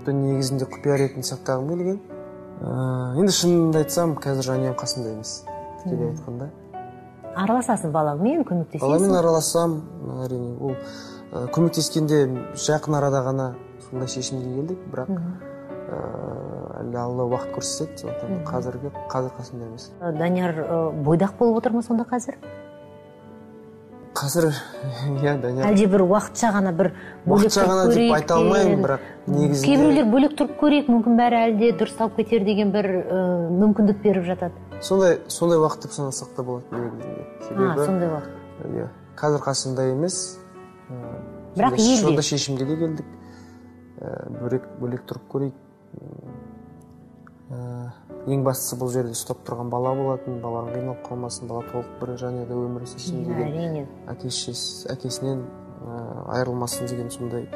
Негізінде құпия ретінде сақтағым келген. Енді шынымды айтсам, қазір жанұям қасымда емес, тікелей айтқанда. Араласасың балаңмен, көмектесесің? Баламен араласам, әрине. Ол көмектескенде жақын арада ғана сондай шешімге келдік, бірақ әлі алла уақыт көрсетеді, сондықтан қазір қасымда емес. Данияр бойдақ болып отыр ма сонда қазір? Қазір, иә, Данияр. Әлде бір уақытша ғана бір бөлек Уақытша тұрып ғана деп көрейік айта алмаймын, деген. бірақ негізінде Кейбіреулер бөлек тұрып көрейік, мүмкін бәрі әлі де дұрысталып кетер деген бір мүмкіндік беріп жатады. Сондай уақыт деп санасақ та болады негізінде. Себебі Сондай уақыт. Иә, қазір қасымда емес. Бірақ елде. Сондай шешімге де келдік. Бөлек тұрып көрейік. Ең бастысы бұл жерде ұстап тұрған бала болатын, балаң қиналып қалмасын, бала толық бір жанұяда өмір сүрсін деген, әкесінен айырылмасын деген сондай.